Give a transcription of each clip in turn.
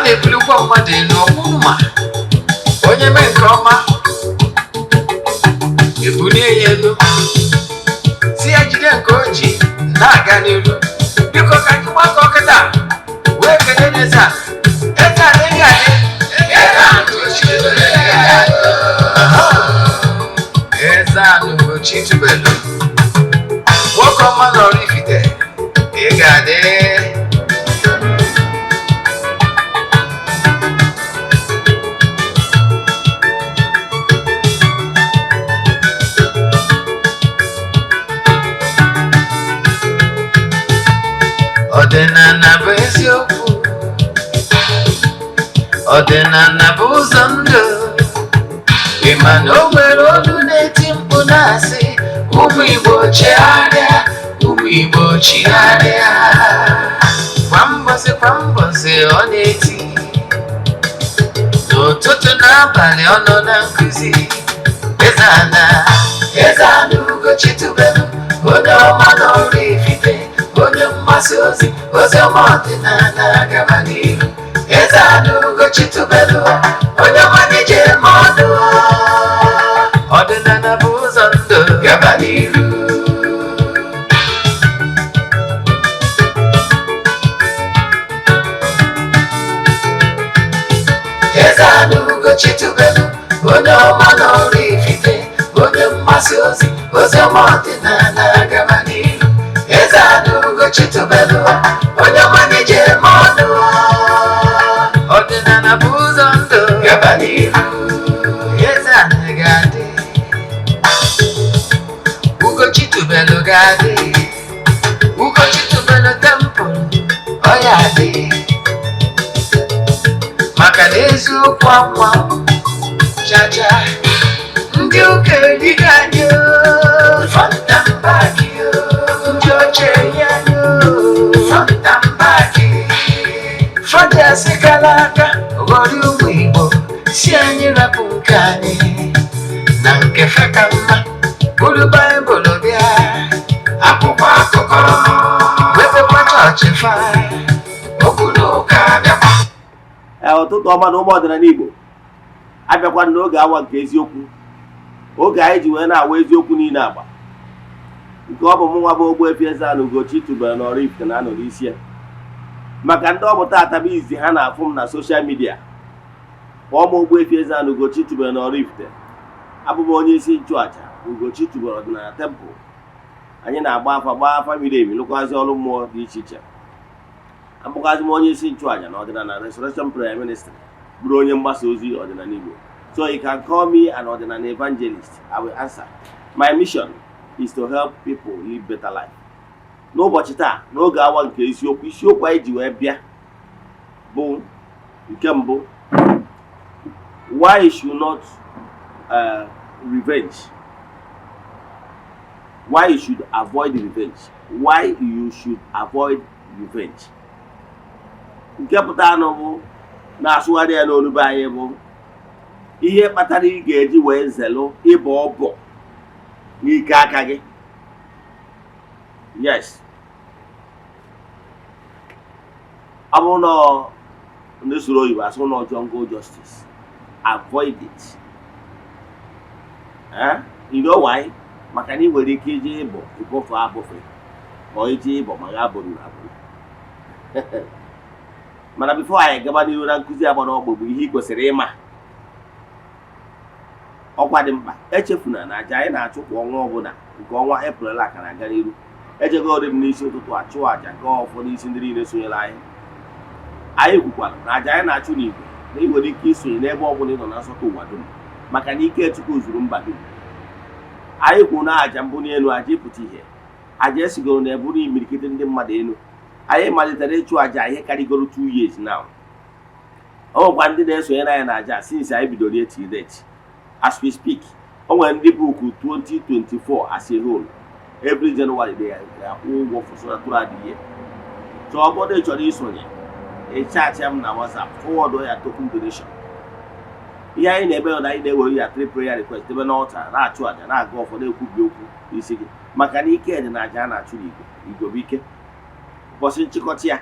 Na-ebulikwa mmadụ elu ọkwụnụ, ma onye mee nke ọma, ebulie ya elu, si ya jide nke o ji na-aga n'iru. Biko, ka anyị gbakọ kịta wee kelee n'eze a. Eze a na-enye anyị eze a. Eze a n'Ugochi tubelu, nwoke ọma nọrọ Ifite, ị ga-adị. Ọdịnala bụ eziokwu, ọdịnala bụ ụzọ ndụ. Ị ma na o nwere olu na-eti mkpu na-asị, "Ụmụ Igbo, chegharịa, ụmụ Igbo, chigharịa." Kwa mbọsị kwa mbọsị ọ na-eti, n'ụtụtụ na abalị ọ nọ na nkụzi. Eze ana, eze ana Ugochi tubelu, onye ọma n'ọrụ Ifite, onye mgbasa ozi ozi ọma ọdịnala, gaba n'ihu. Eze ana Ugochi tubelu, onye ọma n'ije ma ọdụ, ọdịnala bụ ụzọ ndụ, gaba n'ihu. Eze ana Ugochi tubelu, onye ọma n'ọrụ Ifite, onye mgbasa ozi ozi ọma ọdịnala, gaba n'ihu. Eze ana Ugochi tubelu, onye ọma n'ije ma ọdụ, ọdịnala bụ ụzọ ndụ, gaba n'ihu. Eze ana ga-adị, Ugochi tubelu ga-adị, Ugochi tubelu temple ọ ya adị, maka na eziokwu akwa chacha. Ndị ụka erighị anyị o, front and back o. Ndị ọcha eri anyị o, front and back. Fọdụ asịkala aka ghọrọ ụmụ Igbo, si anyị rapụ nke anyị na nke fe ka mma. Buru Baịbụl bịa, akwụkwọ akụkọ, wepụkwa chọọchị fa, okwu na ụka bịakwa. Ee, ụtụtụ ọma na ụmụ ọdịnala Igbo. Abịakwa n'oge awa nke eziokwu, oge anyị ji wee na-awa eziokwu niile agba nke ọ bụ mụ nwa bụ Ogbuefi Eze-Ana Ugochi tubelu n'ọrụ Ifite na-anọ n'isi ya. Maka ndị ọ bụ taata bụ izi ha na-afụ m na social media, kpọọ m Ogbuefi Eze-Ana Ugochi tubelu n'ọrụ Ifite. Abụ m onye isi nchụaja Ugochi tubelu ọdịnala temple. Anyị na-agba afa, gbaa afa miri emi, lụkwazị ọrụ mmụọ dị iche iche. Abụkwazị m onye isi nchụaja na ọdịnala Restoration Prayer Ministry, bụrụ onye mgbasa ozi ọdịnala Igbo. So you can call me an ọdịnala evangelist, I will answer. My mission is to help people live better life. N'ụbọchị taa, n'oge awa nke isiokwu, isiokwu anyị ji wee bịa bụ nke mbụ: why you should not revenge, why you should avoid revenge, why you should avoid revenge. Nke pụtara nụ bụ, na-asụgharị ya n'olu be anyị, bụ ihe kpatara ị ga-eji wee zelụ ịbọ ọbọ n'ike aka gị. Yes, ọ bụrụ na ndị soro oyibo asụ na jungle justice, avoid it. Eh? You know why? Maka na ị nwere ike ije ịbọ, ịbọfe abọfe, ma ọ ije ịbọ ma ya abụrụ abụrụ. Mana before anyị gaba n'ihu na nkụzi agbara ọgbụ, bụ ihe ị kwesịrị ịma, ọkwa dị mkpa. Echefuna na aja anyị na-achụ kwa ọnwa ọbụla, nke ọnwa Eprel a ka na-aga n'iru. Ejegori m n'isi ụtụtụ achụ aja, gaa ọfọ n'isi ndị niile sonyere anyị. Anyị kwukwara na aja anyị na-achụ n'igwe, na ị nwere ike isonye n'ebe ọbụla ị nọ na nsọtụ ụwa dum, maka na ike Chukwu zuru mba dum. Anyị kwuru na aja mbụ n'elu, aja ịpụta ihe, aja esigoro na eburu imirikiti ndị mmadụ elu. Anyị malitere ịchụ aja ihe karịgoro 2 years now. O nwekwa ndị na-esonyere anyị na aja since anyị bidoro till date. As we speak, o nwere ndị book 2024 as a whole. Every January they akwụ ụgwọ for throughout the year. So ọ bụrụ na ị chọrọ isonye, ị chat m na WhatsApp, forward ya token donation. Ihe anyị na-eme na anyị na-ewere ya three prayer request debe n'altar, na-achụ aja, na-aga ụfọdụ, ekwubi okwu n'isi gị, maka na ike dị na aja a na-achụ n'igwe. Igwe bụ ike. Ụbọchị nchịkọta ya,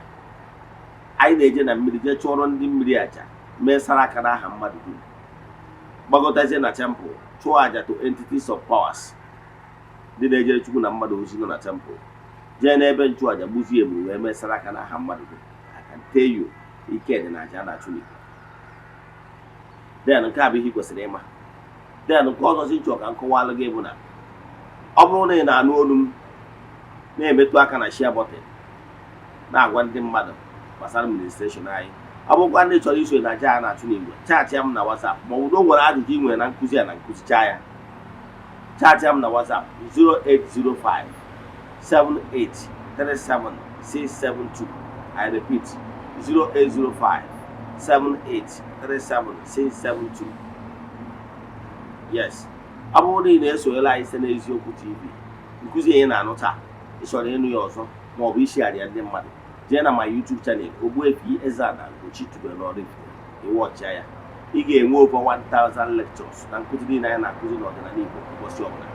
Anyị na-eje na mmiri jee chụọrọ ndị mmiri àjà, mee sara aka n'aha mmadụ dum, gbagotazie na temple, chụọ àjà to entities of powers ndị na-ejere Chukwu na mmadụ ozi nọ na temple, jee n'ebe nchụàjà, gbuzie eburu wee mee sara aka n'aha mmadụ dum. I can tell you, ike dị na àjà a na-achụ n'igwe. Then nke a bụ ihe ị kwesịrị ịma. Then nke ọzọ si nchọ ka m kọwalụ gị bụ na ọ bụrụ na ị na-anụ olu m, na-emetụ aka na share button, na-agwa ndị mmadụ gbasara administration anyị. Ọ bụrụkwa ndị chọrọ iso na aja a na-achụ n'igwe, chat m na WhatsApp, ma ọ bụ na o nwere ajụjụ ị nwere na nkụzi a na nkụzicha ya, chat m na WhatsApp 0805 7837 672. I repeat, 0805 7837 672. Yes, ọ bụrụ na ị na-esonyere anyị site n'Eziokwu TV, nkụzi anyị na-anụ taa, ị chọrọ ịnụ ya ọzọ ma ọ bụ ishigharị ndị mmadụ, jee na my YouTube channel, Ogbuefi Eze-Ana Ugochi tubelu n'Oraifite, ịwatchịa ya. Ị ga-enwe over 1000 lectures na nkụzi niile anyị na-akụzi n'ọdịnala Igbo ụbọchị ọbụla.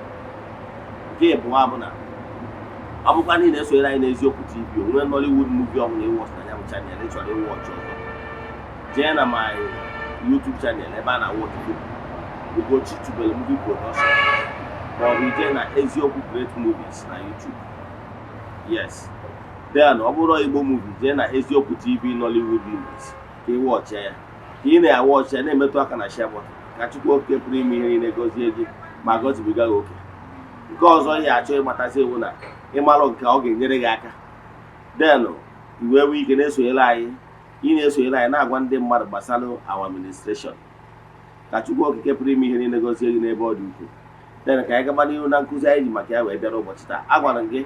Nke ịbụọ bụ na ọ bụkwa na ị na-esonyere anyị n'Eziokwu TV, onwe Nollywood movie ọbụla ịwatch na ya bụ channel, ị chọrọ ịwatch ọzọ, jee na my YouTube channel ebe a na-awatch film, Ugochi Tubelu Movie Production, ma ọ bụ ije na Eziokwu Great Movies na YouTube. Yes, then ọ bụrụ Igbo movie, jee na Eziokwu TV Nollywood Movies ka ị watchịa ya. Ka ị na-awatch ya, na-emetụ aka na share button. Ka Chukwu Oke pụrụ ime ihe niile gọzie gị ma gọzibiga gị oke. Nke ọzọ ị achọ ịmatasị iwu na ịmalụ nke ọ ga-enyere gị aka, then iwe nwee ike na-esonyere anyị. Ị na-esonyere anyị, na-agwa ndị mmadụ gbasara our administration. Ka Chukwu Okike pụrụ ime ihe niile gọzie gị n'ebe ọ dị ukwuu. Then ka anyị gaba n'ihu na nkụzi anyị ji maka ya wee bịa n'ụbọchị taa. Agwara m gị,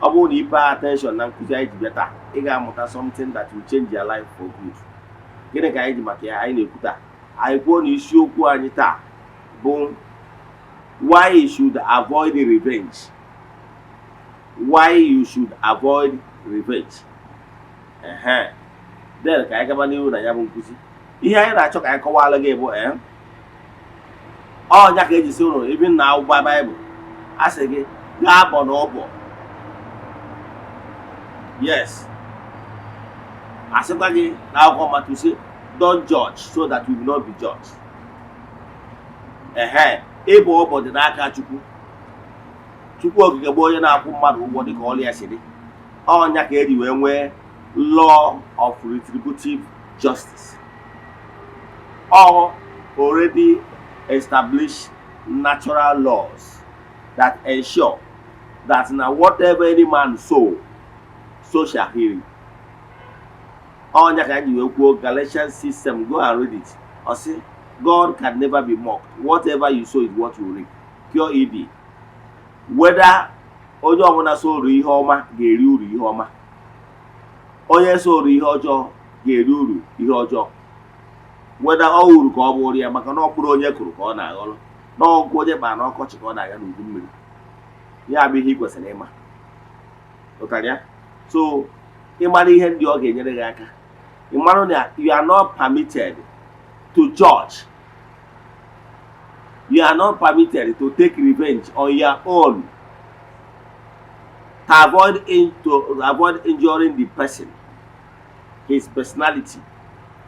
ọ bụrụ na ị pay attention na nkụzi anyị ji bịa taa, ị ga-amụta something that will change your life for good. Gịnị ka anyị ji maka ya anyị na-ekwu taa? Anyị kwuo na isiokwu anyị taa bụ "Why you should avoid revenge". Why you should avoid revenge. Ehe, then ka anyị gaba n'ihu na ya bụ nkụzi. Ihe anyị na-achọ ka anyị kọwara gị bụ ọnya ka eji si ụlọ ebi na akwụkwọ Baịbụl a sị gị gaa bọ na ọbọ. Yes, asịkwa gị na akwụkwọ Matiu sị, "Don't judge so that you will not be judged." Ehe, ịbụ ọbọ dị n'aka Chukwu. Chukwu Okike bụ onye na-akwụ mmadụ ụgwọ dịka ọrụ ya si dị. Ọnya ka eji wee nwee law of retributive justice, all already established natural laws that ensure that na whatever any man sow, so shall he reap. Ọnya ka anyị wee kwuo Galatians 6:7. Go and read it. Ọ sị, "God can never be mocked. Whatever you sow is what you reap." Pure ed. Whether onye ọbụla soro ihe ọma ga-eri uru ihe ọma, onye soro ihe ọjọọ ga-eri uru ihe ọjọọ. Whether ọ uru ka ọ bụrụ ya, maka na ọ bụrụ onye kụrụ ka ọ na-aghọrọ, n'ọgwụ onye kpara n'ọkọchị ka ọ na-aga n'udu mmiri. Ya bụ ihe ị kwesịrị ịma. Ụtara ya? So ịmara ihe ndị ọ ga-enyere gị aka ịmarụ na you are not permitted to judge, you are not permitted to take revenge on your own to avoid injuring the person, his personality,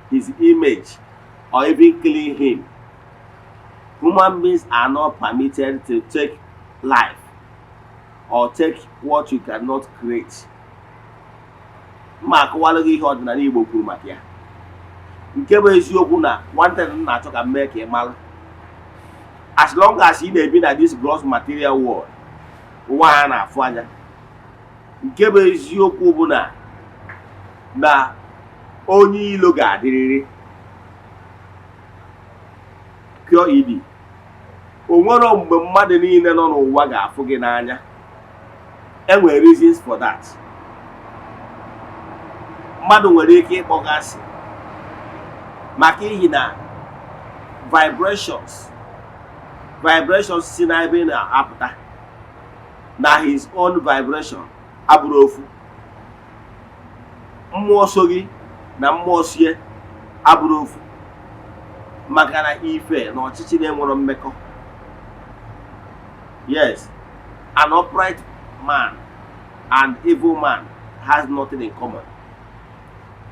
his image, or even killing him. Human beings are not permitted to take life or take what you cannot create. Mma akọwalụ gị ihe ọdịnala Igbo kwuru maka ya. Nke bụ eziokwu na nwata m na-achọ ka m mee ka ị mara, as long as ị na-ebi na this gross material world, ụwa ha na-afụ anya, nke bụ eziokwu bụ na onye ilo ga-adịrịrị. Pure ed. O nwere mgbe mmadụ niile nọ n'ụwa ga-afụ gị n'anya. Enwere reasons for that. Mmadụ nwere ike ịkpọ gị asị maka ihi na vibrations si n'ebe ị na-apụta na his own vibration abụrụ ofu. Mmụọ so gị na mmụọ sie abụrụ ofu, maka na ife na ọchịchị na-enwero mmekọ. Yes, an upright man and evil man has nothing in common.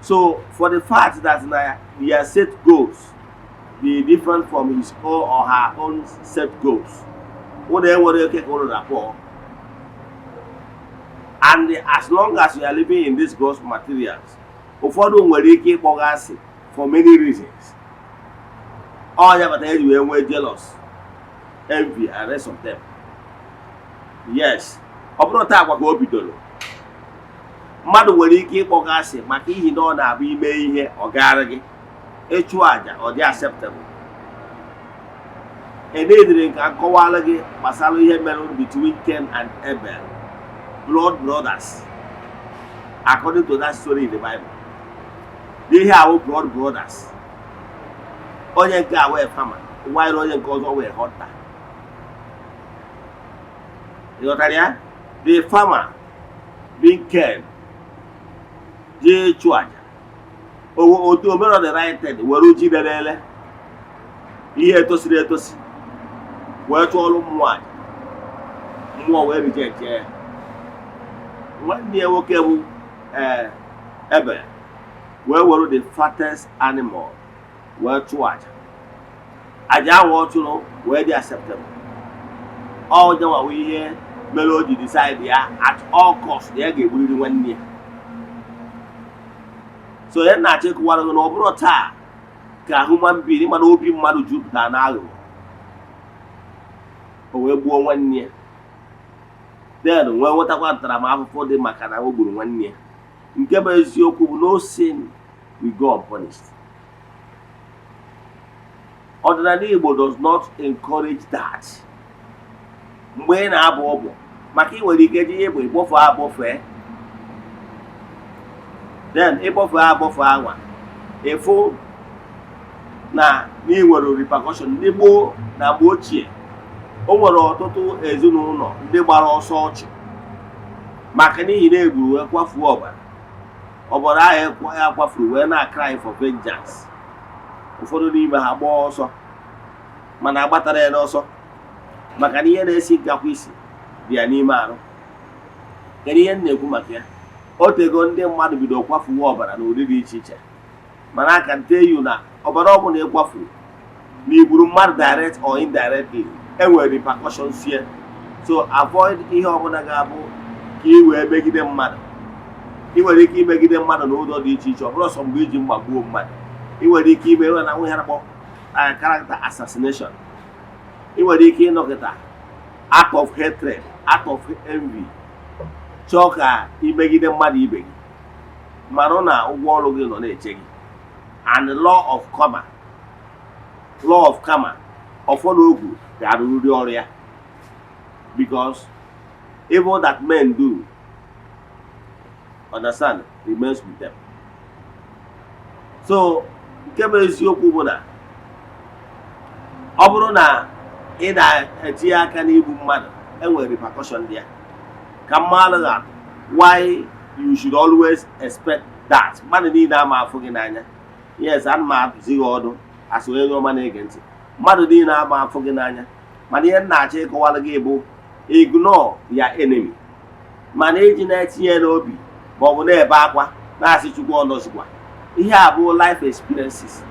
So for the fact that na their set goals be different from his own or her own set goals, unu enwere ike ka unu rapport. And as long as you are living in these gross materials, ụfọdụ nwere ike ịkpọga asị for many reasons. Ọ ya kpatara eji wee nwee jealous, envy and rest of them. Yes, ọ bụrụ taa agwa ka o bidoro, mmadụ nwere ike ịkpọga asị maka ihi na ọ na-abụ ime ihe ọ gara gị ịchụ àjà, ọ dị acceptable. Enediri ka nkọwara gị gbasara ihe mere between Cain and Abel, blood brothers, according to that story in the Bible. Ihe awụ blood brothers, onye nke a wee farmer, while onye nke ọzọ wee hunter. Ịghọtara ya? The farmer being Cain jee chụọ àjà, otu omero the right thing, were ji rere ele, ihe etosiri etosi, wee chụọrọ mmụọ àjà. Mmụọ wee reject ya. Nwanne ya nwoke bụ ee Abel wee were the fattest animal wee chụọ àjà. Àjà ahụ ọ chụrụ wee dị acceptable. Ọ nyanwawo ihe mere o ji decide ya at all cost na ya ga-egburiri nwanne ya. So ya na-achọ ịkụwara gị na ọ bụrụ taa ka human being, mana obi mmadụ jupụtara na aghụghọ, o wee gbuo nwanne ya, then wee nwetakwa ntaramahụhụ dị maka na o gburu nwanne ya. Nke bụ eziokwu bụ no sin will go unpunished. Ọdịnala Igbo does not encourage that. Mgbe ị na-abụ ọbụ maka ị nwere ike ji ihe bụ ịkpọfe abọfee, then ịkpọfe abọfe anwa, ịfụ na ị nwere repercussion. Ndị gboo na mgbe ochie, o nwere ọtụtụ ezinụlọ ndị gbara ọsọ ọchụ maka n'ihi na egburu wee kwafuo ọbara. Ọbara ahụ ya kwafuru wee na cry for vengeance. Ụfọdụ n'ime ha gbaa ọsọ, mana agbatara ya n'ọsọ maka na ihe na-esi nkakwa isi dị ya n'ime arụ. Kedu ihe m na-ekwu maka ya? O tego ndị mmadụ bido kwafuwe ọbara n'ụdị dị iche iche, mana aka tell you na ọbara ọbụla ịkwafuru na igburu mmadụ, direct or indirectly, enwere repercussions here. So avoid ihe ọbụla ga-abụ ka ị wee megide mmadụ. Ị nwere ike imegide mmadụ n'ụzọ dị iche iche. Ọ bụrụ sọ mgbe iji mma gbuo mmadụ, ị nwere ike ime na nwe ha na-akpọ character assassination. Ị nwere ike ịnọkịta out of hatred, out of envy, chọọ ka imegide mmadụ ibe gị. Marụ na ụgwọ ọrụ gị nọ na-eche gị. And law of karma, law of karma, ọfọ na ogwu ga-arụrịrị ọrụ ya, because evil that men do, understand, remains with them. So nke bụ eziokwu bụ na ọ bụrụ na ị na-etinye aka n'igbu mmadụ, enwere repercussion dị ya. Ka mmadụ ga why you should always expect that mmadụ niile ama afụ gị n'anya. Yes, ana m atụzi gị ọdụ asị onye ọma na-ege ntị, mmadụ niile ama afụ gị n'anya, mana ihe m na-achọ ịkọwara gị bụ ignore ya enemy, mana iji na-etinye n'obi ma ọ bụ na-ebe akwa na-asị Chukwu ọnọzikwa. Ihe a bụ life experiences.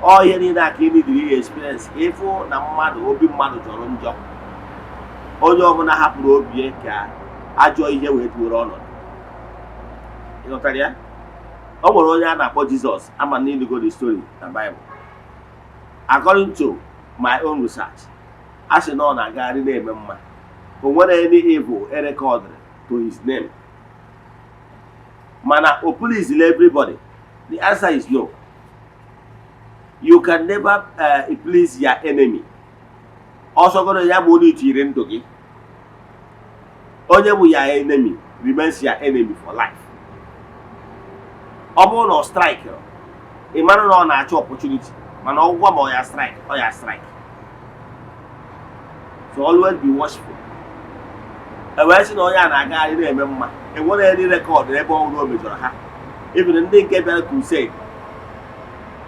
Ọ ihe niile aka ị nidiri ihe experience ka ịfụ na mmadụ, obi mmadụ jọrọ njọ. Onye ọbụla hapụrụ obi ya ka ajọ ihe wee tuwere ọnọdụ. Ịghọtara ya? O nwere onye a na-akpọ Jizọs. Ama na ịnụgo the story na Bible. According to my own research, a sị na ọ na-agagharị na-eme mma. O nwere any evil e recorded to his name, mana o please everybody? The answer is no. You can never please your enemy. Ọsọgoro ya bụ onye itinyere ndụ gị, onye bụ ya enemy remains your enemy for life. Ọ bụrụ na ọ strike, ị mara na ọ na-achọ opportunity, mana ọgwụgwọ ma ọ ya strike, ọ ya strike. So always be watchful. E wee sị na onye a na-agagharị na-eme mma, enwere any record ebe ọ bụrụ o mejọrọ ha. Even ndị nke bịara crusade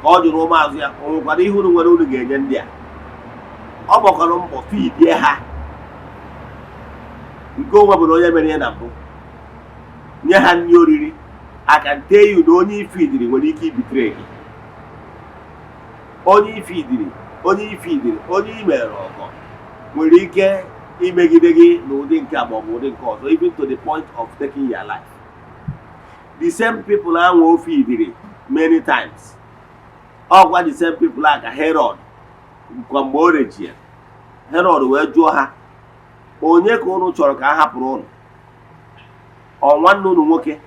ka ọ jụrụ ụmụazụ ya, o nwekwara ihe unu nwere unu ga-enye ndị a? Ọ gbakọrọ mbọ feedie ha nke onwe bụ na onye mere ihe na mbụ nye ha nri oriri. I can tell you na onye ifidiri nwere ike ibetray gị. Onye ifidiri, onye ifidiri, onye imere ọgọ nwere ike imegide gị n'ụdị nke a maọbụ ụdị nke ọzọ, even to the point of taking your life. The same people ahụ o fidiri many times, ọkwa the same people a ka Herod kwa mgbe o rejie Herod wee jụọ ha, "Onye ka unu chọrọ ka a hapụrụ unu? Ọ nwanne unu nwoke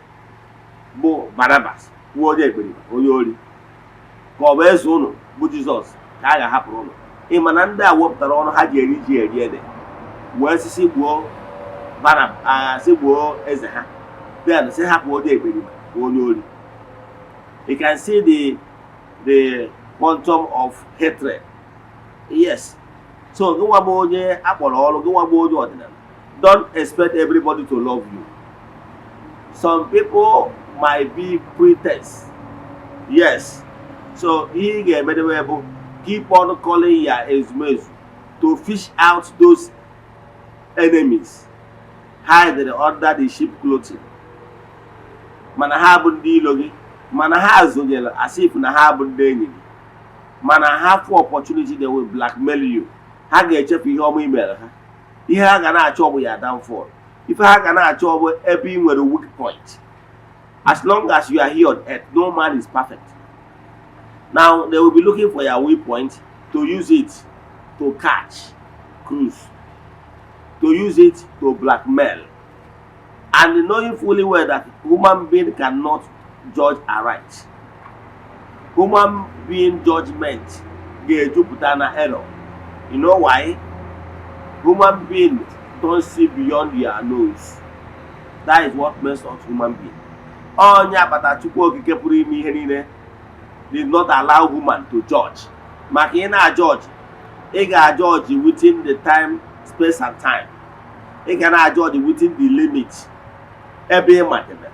bụ Barabas, bụ onye ekperima, onye ori, ka ọ bụ eze unu bụ Jizọs ka a ga-ahapụrụ unu?" Ị ma na ndị a wepụtara ọnụ ha ji eri ji eri ede wee sisi gbuo Barabas, sị gbuo eze ha, then sị hapụ onye ekperima bụ onye ori. You can see the quantum of hatred. Yes, so gịnwa bụ onye akpọrọ ọrụ, gịnwa bụ onye ọdịnala, don't expect everybody to love you. Some people might be pretense. Yes, so ihe ị ga-emedewe bụ keep on calling ya ezumezu to fish out those enemies hide under the sheep clothing. Mana ha bụ ndị ilo gị, mana ha zonyere as if na ha bụ ndị enyi gị. Mana ha fụ opportunity, they will blackmail you. Ha ga-echefu ihe ọma imere ha. Ihe ha ga na-achọ bụ ya downfall. Ife ha ga na-achọ bụ ebe ị nwere weak point. As long as you are here on earth, no man is perfect. Now they will be looking for your weak point to use it to catch cruise, to use it to blackmail, and knowing fully well that human being cannot judge aright. Human being judgment ga-ejupụta na error. You know why? Human being don't see beyond their nose. That is what makes us human being. Onye akpata Chukwu Okike pụrụ ime ihe niile did not allow human to judge, maka ị na-judge, ị ga-judge within the time, space and time. Ị ga na-judge within the limit ebe ị madebe.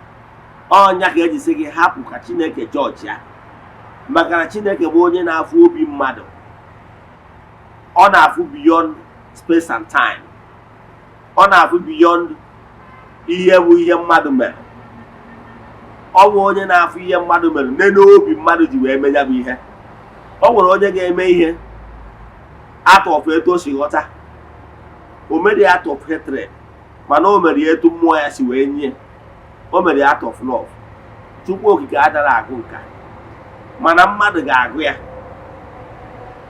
Ọnya ka eji sị gị hapụ ka Chineke judge ya, maka na Chineke bụ onye na-afụ obi mmadụ. Ọ na-afụ beyond space and time. Ọ na-afụ beyond ihe bụ ihe mmadụ mere. Ọ bụ onye na-afụ ihe mmadụ mere nene obi mmadụ ji wee menya bụ ihe. O nwere onye ga-eme ihe out of etu o si ghọta. O mere out of hatred, mana o mere ya etu mmụọ ya si wee nye. O mere ya out of love. Chukwu Okike adara agụ nka, mana mmadụ ga-agụ ya,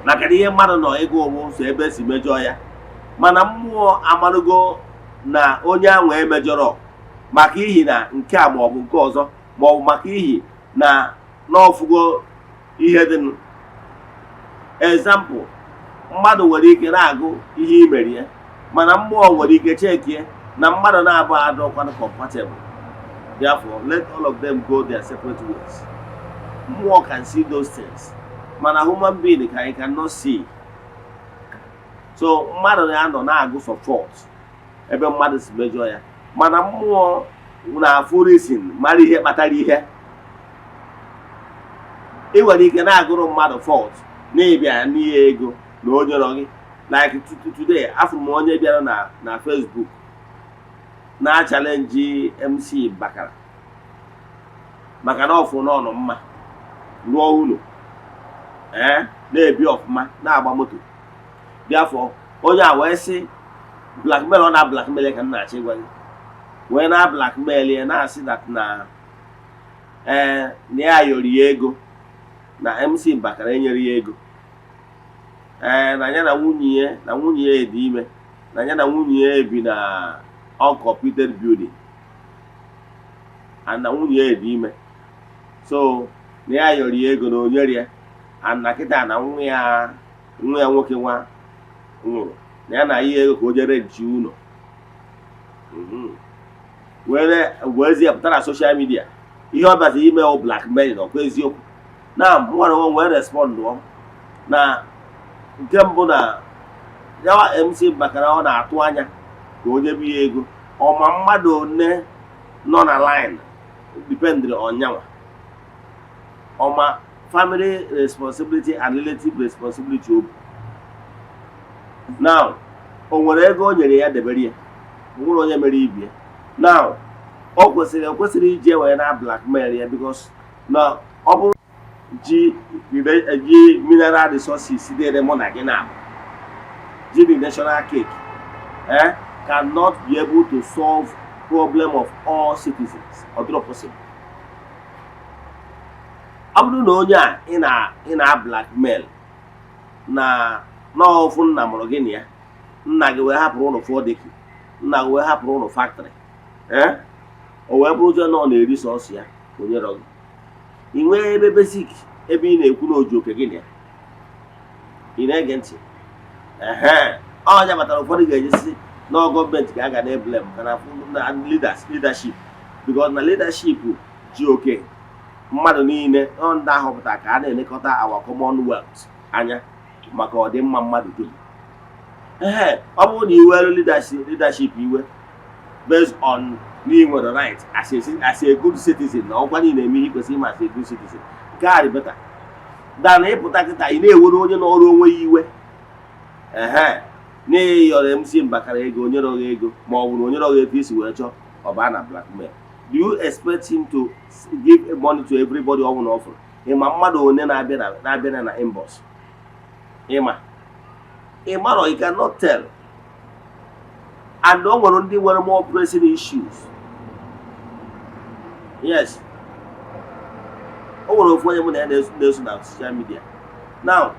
maka na ihe mmadụ nọ ịgụ ụmụ so ebe esi mejọọ ya. Mana mmụọ amarụgo na onye ahụ emejọrọ maka ihi na nke a maọbụ nke ọzọ, maọbụ maka ihi na n'ọfụgo ihe dịnụ. Example, mmadụ nwere ike na-agụ ihe i mere ya, mana mmụọ nwere ike chekie na mmadụ na-abụ adọkwanụ compatible. Therefore, let all of them go their separate ways. Mmụọ can see those things, mana human being can cannot see. So mmadụ na-anọ na-agụ support ebe mmadụ si mejọọ ya, mana mmụọ na-afụ reason, mara ihe kpatara ihe. Ị nwere ike na-agụrụ mmadụ fault na ịbịa n'ihe ego na o nyere gị. Like today, afụrụ m onye bịara na Facebook na challenge MC Bakara maka na ọfụ n'ọnụ mma rụọ ụlọ, ee, na-ebi ọfụma, na-agba moto. Bịafọ onye a wee sị blackmail, ọ na blackmail ka m na-achọ ịgwa gị, wee na blackmail ya, na-asị that na, ee, na ya yọrọ ya ego, na MC Bakara enyere ya ego, ee, na ya na nwunye ya, na nwunye ya dị ime, na ya na nwunye ya bi na uncompleted building and na nwunye ya dị ime. So na ya yọrọ ya ego na o nyere ya, and na kịta na nwa ya nwoke nwa nwụrụ, na ya na ihe ego ka o jere nchi ụlọ were wezie pụta na social media. Ihe ọ bịazi ime wụ blackmail. Ọkwa eziokwu na nwere onwe wee respond na nke mbụ na yawa MC Bakara ọ na-atụ anya ka onye bụ ya ego ọma. Mmadụ one nọ na line dependịrị on nyanwa ọma family responsibility and relative responsibility o bu. Now, o nwere ego o nyere ya debere ya, o nwere onye mere ibie. Now, O kwesịrị, o kwesịrị ije wee na blackmail ya, because na ọ bụrụ ji mineral resources dịrị mụ na gị na ji, the national cake cannot be able to solve problem of all citizens. Ọ dịrọ possible. Ọ bụrụ na onye a ị na blackmail na n'ọfụ nna mụrụ gị na ya, nna gị wee hapụrụ ụlọ fọdeki, nna gị wee hapụrụ ụlọ factory, o wee bụrụzie na ọ na-eri sọsọ ya, onyerọ gị, ị nwee ebe basic ebe ị na-ekwu na oji oke gị na ya, ị na-ege ntị? Ehe, ọnya batara. Ụfọdụ ga-ejisi na gọọmenti ga-aga na blame ka na leaders, leadership, because na leadership ji oke mmadụ niile. Ọ ndị ahọpụta ka a na-elekọta our commonwealth anya maka ọdịmma mmadụ dum. Ee, ọ bụrụ na iwere leadership iwe based on na ị nwere right as a good citizen, na ọkwa niile eme ihe kwesịrị ime as a good citizen, nke a dị better than ịpụta kịta ị na-ewere onye n'ọrụ onwe ya iwe. Ehe, n'ịyọrọ MC Mbakara ego, onye rọghị ego, ma ọ bụ na onye rọghị etu isi wee chọọ, ọ baa na blackmail. Do you expect him to give money to everybody? Ọ bụla ọ fụrụ, ịma mmadụ one na-abịa na inbox? Ịma ịmarọ? You cannot tell. And o nwere ndị nwere more pressing issues. Yes, o nwere ofu onye mụ na ya na-eso na social media. Now,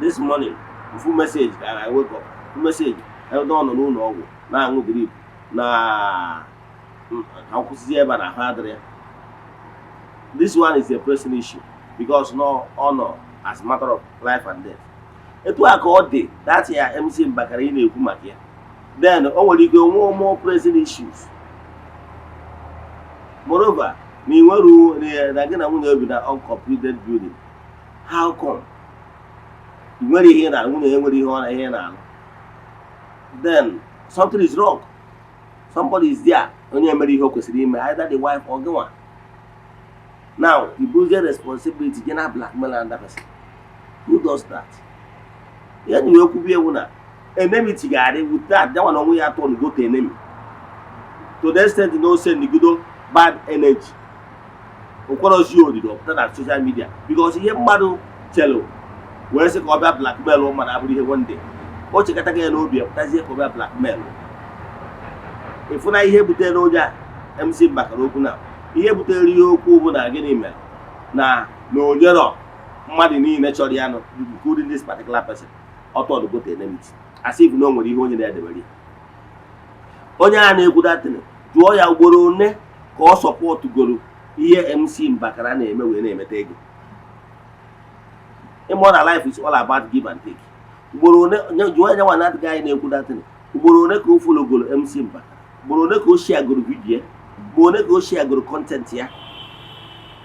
this morning, mfu message ka I wake up, mfu message ebe ọ nọ n'ụlọ ọgwụ na-aṅụ drip na ka m kwụsịzi ebe a na ahụ adịrị ya. This one is a pressing issue because no, ọ nọ as matter of life and death. Etu a ka ọ dị that ya MC Mbakara ị na-ekwu maka ya. Then o nwere ike nwee more pressing issues. Moreover, na ị nwere na gị na nwunye obi na uncompleted building, how come ị nwere ihe na nwunye ya nwere ihe ọ na ihe na-alụ? Then something is wrong. Somebody is there, onye mere ihe o kwesịrị ime, either the wife or gị nwa. Now you buruzie responsibility gị na blackmail another person. Who does that? Ya ji wee kwubie ewu na enmity ga-adị with that. That one onwe ya turn go to enemy to the extent na o sendigodo bad energy, okwerozi odidi ọpụta na social media, because ihe mmadụ chelụ wee sị ka ọ bịa blackmail mmadụ abụrụ ihe one day o chekọta ya n'obi, pụtazie ka ọ bịa blackmail. Ịfụ na ihe butere onye a MC Mbakara okwu, na ihe butere ihe okwu bụ na gịnị mere na onyerọ mmadụ niile chọrọ ya nụ, including this particular person, ọtọ go to enmity, as if na o nwere ihe onye na-edebere ya. Onye a na-ekwu datin, jụọ ya ugboro one ka ọ supportgoro ihe MC Mbakara na-eme wee na-emeta ego. Ịmụ na life is all about give and take. Ugboro one jụọ ya nwa na-adịghị anyị na-ekwu datin, ugboro one ka o followgoro MC Mbakara, ugboro one ka o sharegoro video ya, ugboro one ka o sharegoro content ya,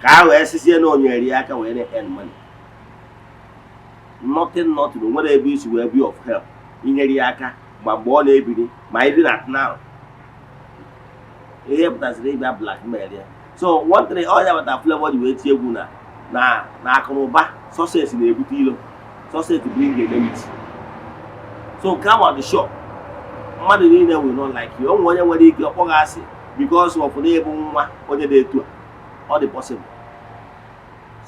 ka a wee sizie na o nyere ya aka wee na-earn money. Nothing, nothing. O nwere ebe isi wee be of help inyere ya aka ma mgbe ọ na-ebiri ma even at now ihe pụtasịrị ịbịa blackmail ya. So one thing ọ ya bata, Flavour ji wee tie egwu na akụnụba, success na-ebute ilo, success bring enmity. So nke ahụ dị sure, mmadụ niile will not like you. O nwere onye nwere ike ọkpọ gị asị because of na ịbụ nwa onye dị etu a. Ọ dị possible.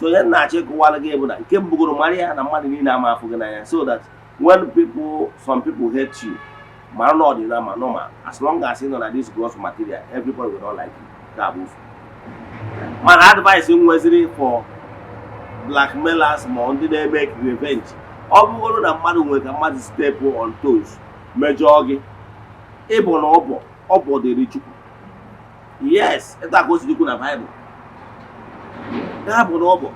So onye na-achọ ịkụwara gị bụ na nke mbụgoro, mara ya na mmadụ niile ama afụ gị n'anya, so that when people, some people hate you, mara na ọ dị na ma normal. As long as ị nọ na this gross material, everybody will not like you. Ka abụ ofu. Mana advice m nweziri for blackmailers ma ndị na-eme revenge, ọ bụgoro na mmadụ nwere ka mmadụ step on toes mejọọ gị, ịbụ na ọbọ ọbọ dịrị Chukwu. Yes, ịta ka o si dịkwu na Baịbụl ya bụ na ọbọ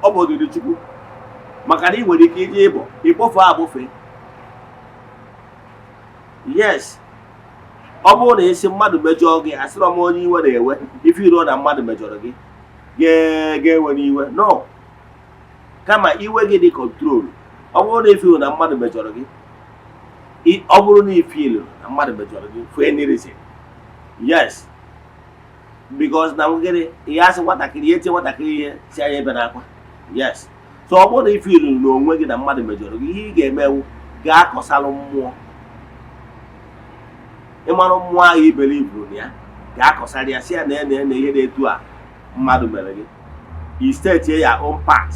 ọbọ dịrị Chukwu, maka na ị nwere ike iji ịbọ ịkpọfe agbụfe. Yes, ọ bụrụ na isi mmadụ mejọọ gị, asịrọ m onye iwe na-ewe ife iruo na mmadụ mejọrọ gị ga-ewe n'iwe no, kama iwe gị dị control. Ọ bụrụ na ifeel na mmadụ mejọrọ gị, ọ bụrụ na ifeel na mmadụ mejọrọ gị for any reason, yes, because na gịnị, ihe asị nwatakịrị ihe tie nwatakịrị ihe si anya ebe n'akwa. Yes, so ọ bụrụ na ifeel na onwe gị na mmadụ mejọrọ gị, ihe ị ga-emewu, gaa kọsalụ mmụọ, ịmarụ mmụọ ahụ ibere iburu na ya, gaa kọsalụ ya. Ga-akọsara ya, si ya na ene na ihe na-etu a mmadụ mere gị. I state your own part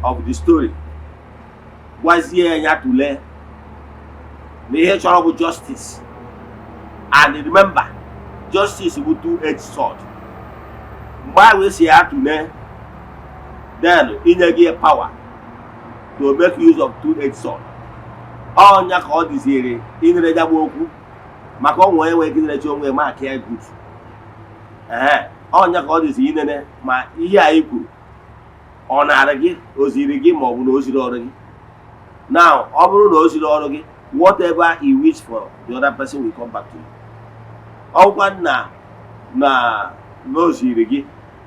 of the story, gwazie ya tụlee na ihe chọrọ bụ justice. And remember, justice bụ two-edged sword. Mgbe ahụ esi ya tụlee, then inye gị power to make use of two-edged sword. Ọnya ka ọ dịziere ịnere ya bụ okwu, maka onwe onye nwere ike ịnerechi onwe ma ya good. Ee, ọnya ka ọ dịzi inene ma ihe anyị kwuru ọ nara gị, o ziri gị, ma ọ bụ na o ziri ọrụ gị. Now, ọ bụrụ na o ziri ọrụ gị, whatever you wish for the other person will come back to you. Ọgwa na o ziri gị,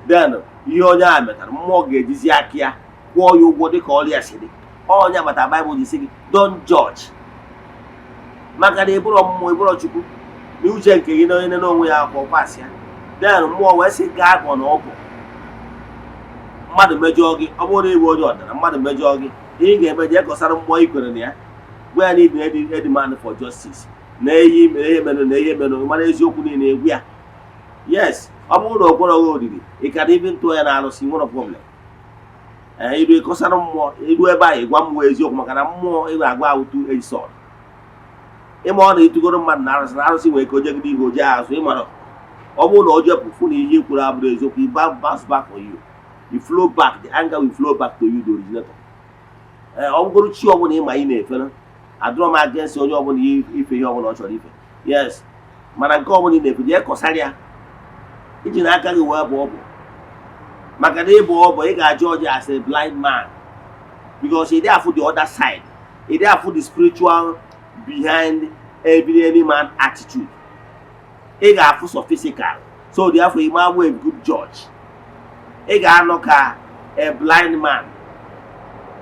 then ihe onye a metara, mmụọ ga-ejizi aka ya kwụọ ya ụgwọ dịka ọrịa si dị. Onye agbata Baịbụl ji sị gị, "Don't judge," maka na ịbụrọ mmụọ, ịbụrọ Chukwu na uche nke gị na onye n'onwe ya ka ọ pasị ya. Then mmụọ wee sị gaa gọ na ọgụ mmadụ mejọọ gị. Ọ bụrụ na ịbụ onye ọdịnala, mmadụ mejọọ gị, ihe ị ga-eme, jee kọsara mmụọ ikwere na ya, gwa ya na ibi a demand for justice na ihe mere, ihe mere na ihe mere. Mara eziokwu niile, egwu ya. Yes, ọ bụrụ na o kwere gị oriri, ị ka ibi ntụ ya na arụsị, nwere problem. Ee, iru ịkọsara mmụọ, iru ebe ahụ, ịgwa mmụọ eziokwu, maka na mmụọ ị ga-agwa ahụ two-edged sword. Ịma ọ na-etugoro mmadụ na arụsị, na arụsị nwere ka o jegide ihe oje azụ. Ịmara ọ bụrụ na o jepụ, fụ na ihe i kwuru abụrụ eziokwu, i bounce back on you, you flow back, the anger will flow back to you, the originator. Ee, ọ bụgoro chi ọbụla ịma ị na-efere, adụrọ m against onye ọbụla ife ihe ọbụla ọ chọrọ ife. Yes, mana nke ọbụla ị na-efe, jee kọsara ya iji n'aka gị wee bụ ọbụ, maka na ịbụ ọbụ, ị ga-ajụ ọjị as a blind man, because ị dị afụ the other side, ị dị afụ the spiritual behind every any man attitude. Ị ga-afụ so physical, so therefore ị ma a good judge. Ị ga-anọ ka a blind man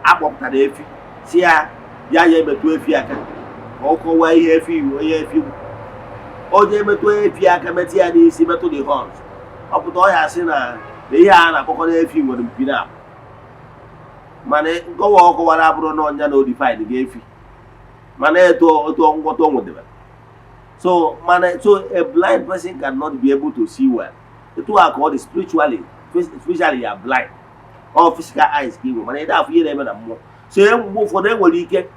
akpọpụtara efi, si ya ya ya emetụ efi aka ka ọ kọwaa ihe efi iwu, onye efi onye metụ efi aka, metụ ya n'isi, metụ the horns, ọ pụta ọ ya asị na ihe a na-akpọkọ n'efi nwere mpi na abụ. Mana nkọwa ọ kọwara abụrụ na ọnya na o define ga-efi, mana etu otu nghọta o nwedebere. So mana so a blind person cannot be able to see well. Etu a ka ọ dị spiritually. Spiritually you are blind, all physical eyes ka ị nwere, mana ị afụ ihe na-eme na mmụọ. So mgbe ụfọdụ enwere ike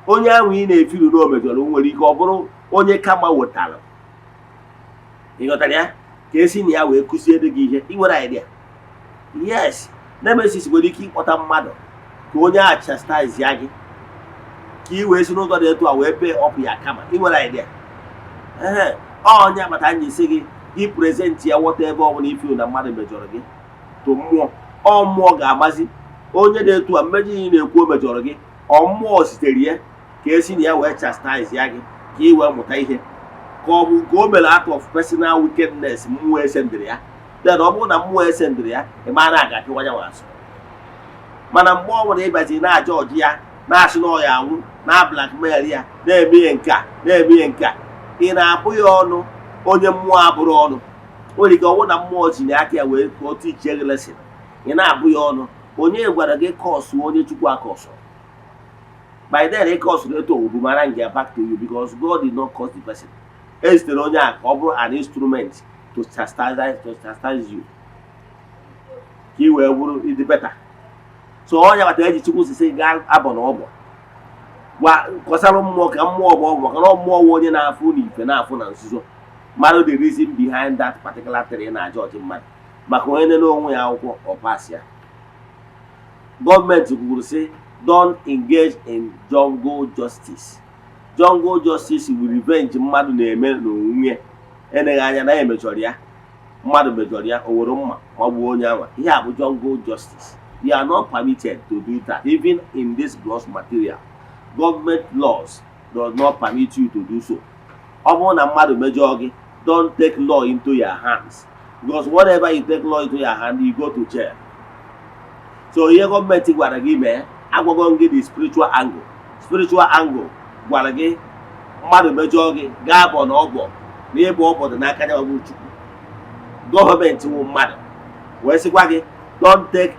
onye ahụ ị na-efiru na o mejọrọ nwere ike ọ bụrụ onye kama wetara, ị ghọtara ya, ka esi na ya wee kụziere gị ihe. Ị nwere idea? Yes, nemesis nwere ike ịkpọta mmadụ ka onye a chastise ya gị, ka ị wee si n'ụzọ dị etu a wee pay up ya kama. Ị nwere idea? Ee, onye akpata anyị isi gị, gị present ya whatever ọbụla ifiru na mmadụ mejọrọ gị to mmụọ. Ọ mmụọ ga-amazi onye dị etu a mmejọ ị na-ekwu o mejọrọ gị. Ọ mmụọ sitere ya ka esi na ya wee chastise ya gị ka ị wee mụta ihe, ka ọ bụ nke o mere out of personal wickedness, mmụọ esendịrị ya. Then ọ bụrụ na mmụọ esendịrị ya, ị ma na aga apịwa ya azụ. Mana mgbe ọ bụla ịbazi na-aja ọjị ya, na-asị na ọ ya anwụ, na blackmail ya, na-eme ihe nke a, na-eme ihe nke a, ị na-abụ ya ọnụ. Onye mmụọ abụrụ ọnụ nwere ike ọ bụrụ na mmụọ tinye aka ya wee ka o tichie gị lesson, ị na-abụ ya ọnụ. Onye gwara gị curse onye Chukwu acurse? By then ị curse etu owu boomerang ya back to you, because God did not curse the person. E zitere onye a ka ọ bụrụ an instrument to chastise you, ka ị wee bụrụ ịdị better. So onye kpatara eji Chukwu sisi gaa abọ na ọbọ gwa kọsara mmụọ, ka mmụọ bụ ọgwụ, maka na mmụọ wụ onye na-afụ n'ife, na-afụ na nzuzo, mmadụ, the reason behind that particular thing na-aja ọjị mmadụ. Maka onye nene onwe ya akwụkwọ, ọ pass ya. Gọọmenti kwuru sị, "Don't engage in jungle justice." Jungle justice will revenge mmadụ na-eme n'onwe. Eneghị anya na ya emejọrọ ya, mmadụ mejọrọ ya, o were mma magbuo onye anwa. Ihe a bụ jungle justice. You are not permitted to do that. Even in this gross material, government laws does not permit you to do so. Ọ bụrụ na mmadụ mejọọ gị, don't take law into your hands, because whatever you take law into your hand, you go to jail. So ihe gọọmenti gwara gị mee, agwago gị the spiritual angle. Spiritual angle gwara gị, mmadụ mejọọ gị, gaa bọ na ọbọ na ịbụ ọbọ dị n'aka ya bụ Chukwu. Gọọmenti wụ mmadụ wee sịkwa gị, don't take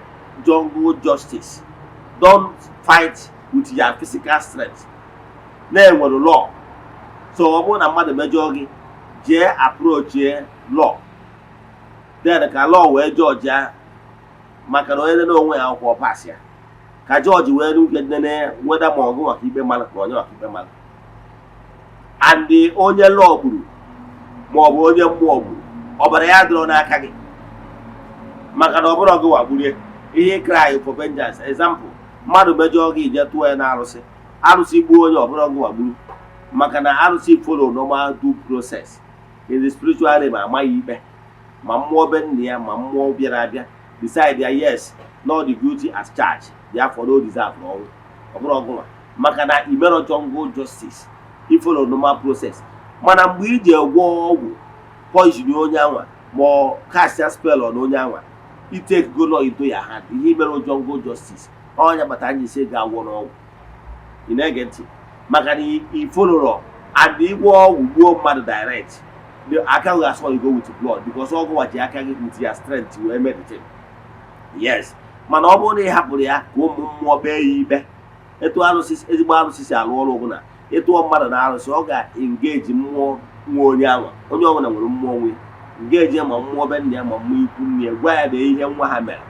jungle justice, don't fight with your physical strength, na-enwere law. So ọ bụrụ na mmadụ mejọọ gị, Jee approachie law, then ka law wee judge ya, maka na onye nene onwe ya akwụkwọ pass ya, ka judge wee n'uke nene weda ma ọgụ maka ikpe mmadụ ma onye maka ikpe mmadụ. And onye law gburu ma ọ bụ onye mmụọ gburu, ọbara ya dịrọ n'aka gị, maka na ọ bụrụ gị wagburie ihe cry for vengeance. Example, mmadụ mejọọ gị, ije tụọ ya na arụsị, arụsị gbuo onye, ọbụrụ gị wagburu, maka na arụsị follow normal due process in the spiritual realm. Amaghị ikpe, ma mmụọ be nna ya ma mmụọ bịara abịa decide ya, yes, not the guilty as charged, therefore no deserve ọnwụ. Ọ bụrụ ọgụnwa, maka na imerọ jungle justice, ifollow normal process. Mana mgbe iji gwọọ ọgwụ poison onye anwa ma ọ cast spell on onye anwa, I take go law into your hand, ihe imere jungle justice. Ọnya bata anyị ise ga-agwọ n'ọgwụ. Ị na-ege ntị? Maka na ifollowro and ịgwọ ọgwụ gbuo mmadụ direct, aka gị asọ, you go with blood, because ọgwụ waji aka gị with your strength wee meditate, yes. Mana ọ bụrụ na ị hapụrụ ya ka ụmụ mmụọ kpee ya ikpe, etu arụsị, ezigbo arụsị si alụ ọrụ bụ na ịtụọ mmadụ na arụsị, ọ ga-engage mmụọ nwe onye anwa. Onye ọbụla nwere mmụọ nwe engage, ma mmụọ be nna ya ma mmụọ ikwu nne ya, gwa ya na ihe nwa ha mere,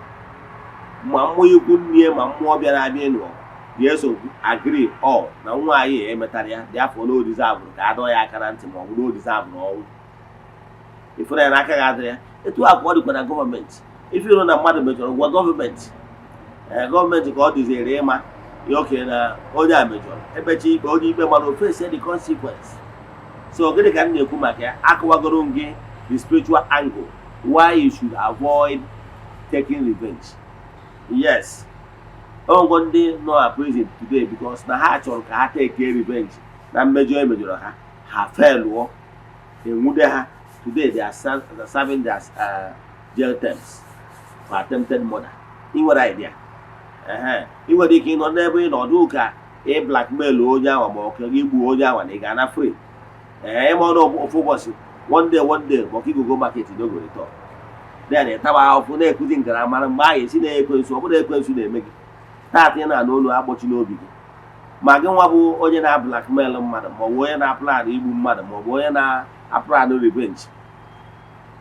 ma mmụọ ikwu nne ya ma mmụọ bịara abịa ịnụ ọgụ ga-eso agree all na nwa anyị emetara ya dị afọ na o deserve ka a dọọ ya aka na ntị, ma ọ bụ na o deserve ọnwụ. Ịfụrụ ya n'aka gị adịrị ya. Etu a ka ọ dịkwa na gọọmenti. Ife ịrụ na mmadụ mejọrọ, gwa gọọmenti. Ee, gọọmenti ka ọ dịziri ịma ya oke na onye a mejọrọ, emechi ikpe, onye ikpe mara, face the consequence. So gịnị ka m na-ekwu maka ya? Akọwagoro m gị the spiritual angle why you should avoid taking revenge. Yes, onwego ndị nọ na prison today because na ha chọrọ ka ha take revenge na mmejọ emejọrọ ha, ha failụọ, enwude ha. Today they are serving their jail terms for attempted murder. Ị nwere idea? Ehe, ị nwere ike ịnọ n'ebe ị nọ ọdụ ka ị blackmail onye ahụ ma ọ ka gị gbuo onye ahụ na ị ga-ana free. Ee, ịma ọnụ ofu ụbọchị, one day, one day, ma ọ ka igogo market no go return, then ị taba ahụhụ na-ekuzi nkaramara. Mgbe ahụ esi na ekwensu, ọ bụrụ ekwensu na-eme gị taata, ị na-anụ olu akpọchi n'obi gị. Ma gị nwa bụ onye na-blackmail mmadụ, ma ọ bụ onye na-aplan igbu mmadụ, ma ọ bụ onye na-aplan revenge,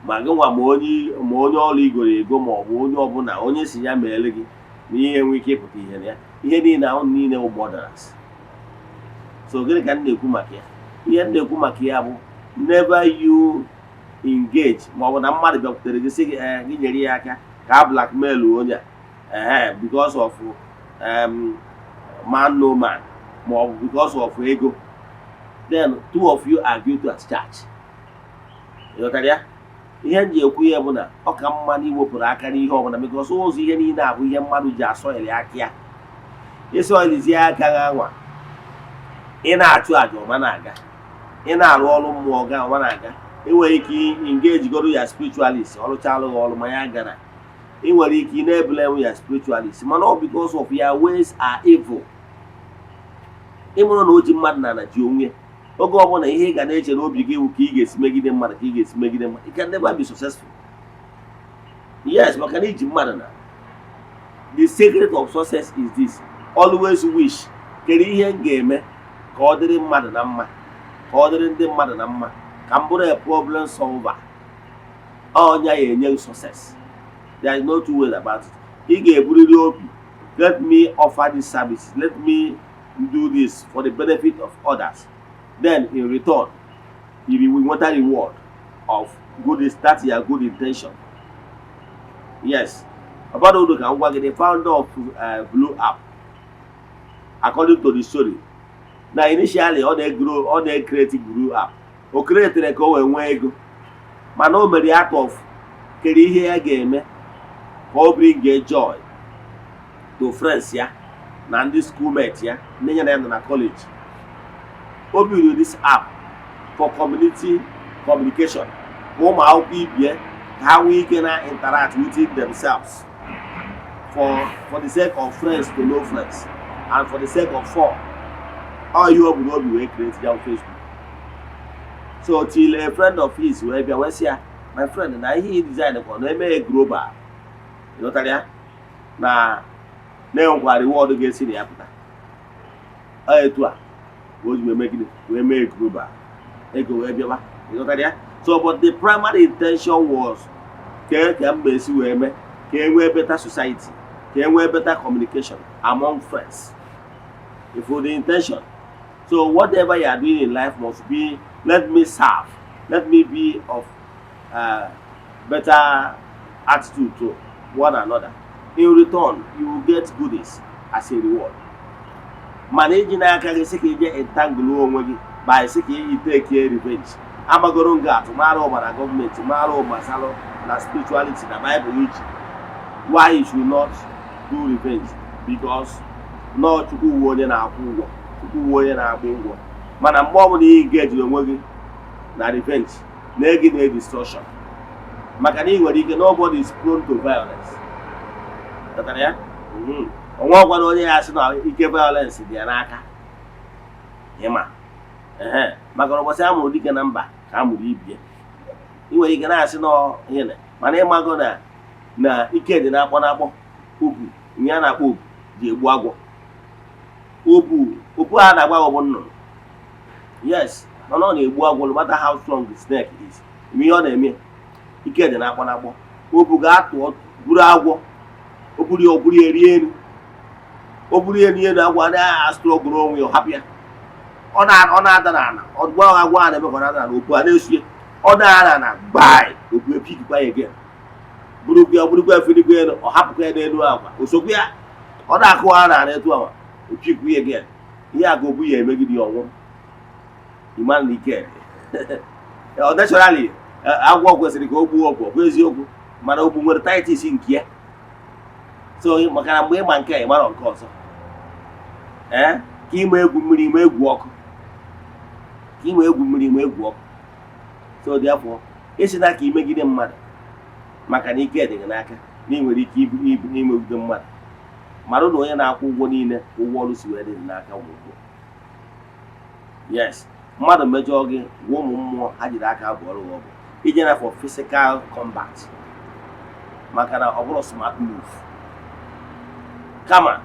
ma gị nwa, ma onye ọrụ igoro ego, ma ọ bụ onye ọbụla onye si ya meele gị na ihe enwe ike ịpụta ihe na ya, ihe niile ahụ niile bụ murderers. So gịnị ka m na-ekwu maka ya? Ihe m na-ekwu maka ya bụ never you engage, ma ọ bụ na mmadụ bịakwutere gị sị gị, ee, gị nyere ya aka ka a blackmail onye a, ee, because of man no man, ma ọ bụ because of ego, then two of you are guilty as charged. Ịghọtara ya? Ihe m ji ekwu ya bụ na ọ ka mma na iwepụrụ aka n'ihe ọbụla, because ụzọ ihe niile abụ ihe mmadụ ji asọili aka ya. Ịsọilizie aka ha anwa, ị na-achụ àjà, ọma na-aga, ị na-arụ ọrụ mmụọ ga ọma na-aga. Ị nwere ike engage goro ya spiritualist, ọrụchalụ gị ọrụ ma ya gara. Ị nwere ike ị na-eblame ya spiritualist, mana ọ because of your ways are evil. Ịmụrụ na o ji mmadụ na ji onwe ya, oge ọbụla ihe ị ga na-eche n'obi gị wụ ka ị ga-esi megide mmadụ, ka ị ga-esi megide mmadụ, you can never be successful. Yes, maka na iji mmadụ na. The secret of success is this: always wish, kedu ihe m ga-eme ka ọ dịrị mmadụ na mma, ka ọ dịrị ndị mmadụ na mma, ka m bụrụ a problem solver. Ọnya ya enye gị success. There is no two ways about it. Ị ga-eburiri obi, let me offer this service, let me do this for the benefit of others, then in return you will nweta reward of good, that your good intention. Yes, ọbara uru ka m gwa gị, the founder of Blue App, according to the story, na initially ọ na-egrow, ọ na-ecreate Blue App, o createre ka o wee nwee ego, mana o mere out of kere ihe ya ga-eme ka o bring a joy to friends ya na ndị schoolmate ya, ndị ya na ya nọ na college. O build this app for community communication, ka ụmụ akwụkwọ ibie ka ha nwee ike na interact within themselves for the sake of friends to know friends and for the sake of fun. Ọ ihe o bu n'obi wee create ya Facebook. So till a friend of his wee bịa wee sị ya, "My friend, na ihe i design kwa na eme global." Ịghọtara ya na na-enwekwa reward ga-esi na ya pụta. Ọ etu a ka o ji wee mee gịnị? Wee mee global, ego wee bịawa. Ịghọtara ya? So, but the primary intention was ka mba esi wee mee ka e nwee better society, ka e nwee better communication among friends, if the intention. So whatever you are doing in life must be, let me serve, let me be of better attitude to one another. In return, you will get goodies as a reward. Mana iji n'aka gị sị ka ije entangle onwe gị by sị ka iyi take revenge, amagoro nga atụ mara ụma na gọọmenti, mara ụmasalụ na spirituality na Bible iji why you should not do revenge, because nọọ Chukwu wu onye na-akwụ ụgwọ, Chukwu wu onye na-agba ụgwọ. Mana mgbe ọbụla ị ga-ejiri onwe gị na revenge na egi na destruction, maka na ị nwere ike, nobody is prone to violence. Ghọtara ya? Onwe ọgwa na onye ya sị na ike violence dị ya n'aka, ịma ehe, maka na ụbọchị a mụrụ dike na mba ka a mụrụ ibie. Ị nwere ike na-asị na ihe na, mana ịmago na ike dị na-akpọ na-akpọ obu, ihe a na-akpọ obu ji egbu agwọ. Obu, obu a na-agba bụ nnụnụ, yes, mana ọ na-egbu agwọ no matter how strong the snake is. Ime ihe ọ na-eme, ike dị na-akpọ na-akpọ obu ga-atụ buru agwọ, o buru ya, o buru ya rie elu, o buru ya elu agwọ anaghị a-struggle onwe ya, ọ hapụ ya, ọ na-ada n'ala. Ọgwụ ahụ agwọ a na-eme ka ọ na-ada n'ala, obu a na-esu ya, ọ daa n'ala gbaa, obu epikikwa ya again, burukwa ya, burukwa ya, felikwa elu, ọ hapụkwa ya n'elu akwa, osokwa ya, ọ na-akụwa n'ala etu ahụ, opikwa ya again. Ihe a ka obu ya emegide ya, ọnwụ. Ịma na ike ọ naturally agwọ kwesịrị ka o gbuo ọgwụ, ọ bụ eziokwu, mana ogbu nwere tactics nke ya. So maka na mgbe ịma nke a, ị mara nke ọzọ, ee, ka ịma egwu mmiri, ịma egwu ọkụ, ka ịma egwu mmiri, ịma egwu ọkụ. So therefore, esi na ka imegide mmadụ maka na ike dị gị n'aka na ị nwere ike ibu ibu imegide mmadụ, mara na onye na-akwụ ụgwọ niile, ụgwọ ọrụ si wee dị n'aka ụmụ mmụọ. Yes, mmadụ mejọọ gị, gwa ụmụ mmụọ ha jiri aka abụọ ọrụ ọ bụ ije na for physical combat, maka na ọ bụrụ smart move. Kama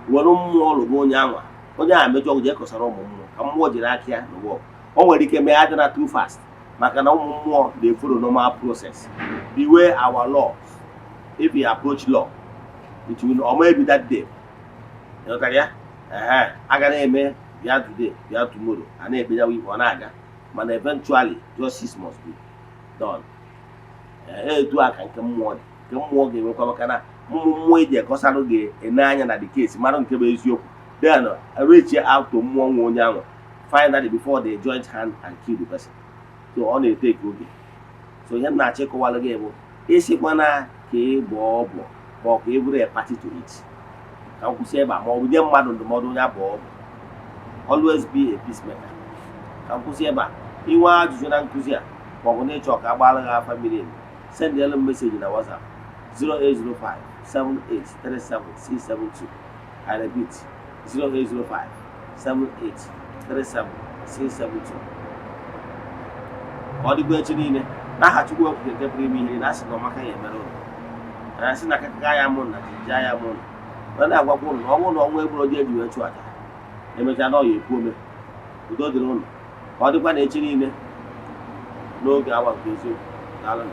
were mmụọ lụba onye anwa, onye ahụ mejọọ gị, jee kọsara ụmụ mmụọ ka mmụọ jiri aka ya lụwa ọgụ. O nwere ike mee adị na too fast, maka na ụmụ mmụọ dey follow normal process, the way our laws. If you approach law, it will or maybe that day. Ịghọtara ya? Ehe, aga na-eme bịa today, bịa tomorrow, a na-ekpe ya ikpe, ọ na-aga, mana eventually justice must be done. Ee, etu a ka nke mmụọ dị. Nke mmụọ ga-enwekwa, maka na ụmụ mmụọ eji ekọsarụ ga-ene anya na the case, mara nke bụ eziokwu, then reach out to mmụọ nwe onye ahụ finally before they join hand and kill the person. So ọ na-eteke oge. So ihe m na-achọ ịkọwalụ gị bụ ịsịkwana ka ị bọọ ọbọ, ma ọ ka ị bụrụ a party to it. Ka m kwụsị ebe a, ma ọ bụ nye mmadụ ndụmọdụ onye abụọ ọbụ, always be a peacemaker. Ka m kwụsị ebe a. Inwe ajụjụ na nkụzi a, ma ọ bụ na ịchọ ka a gbaara gị afa miri emi, sendịelu m message na WhatsApp 0805 7837672. I repeat, 0805 7837672. Ka ọ dịkwa echi niile. N'aha Chukwu Okike nke pụrụ ime ihe, na asị na ọmaka ya emere ụlọ na asị na akaka ya mụ na jija ya mụ na na-agwakwa ụnụ na ọ bụrụ na ọnwa egburu oji eji wee chụ aja, emechaa na ọ ya ekwu ome. Udo dịrị ụnụ. Ka ọ dịkwa na echi niile n'oge awa nke eziokwu. Daalụ.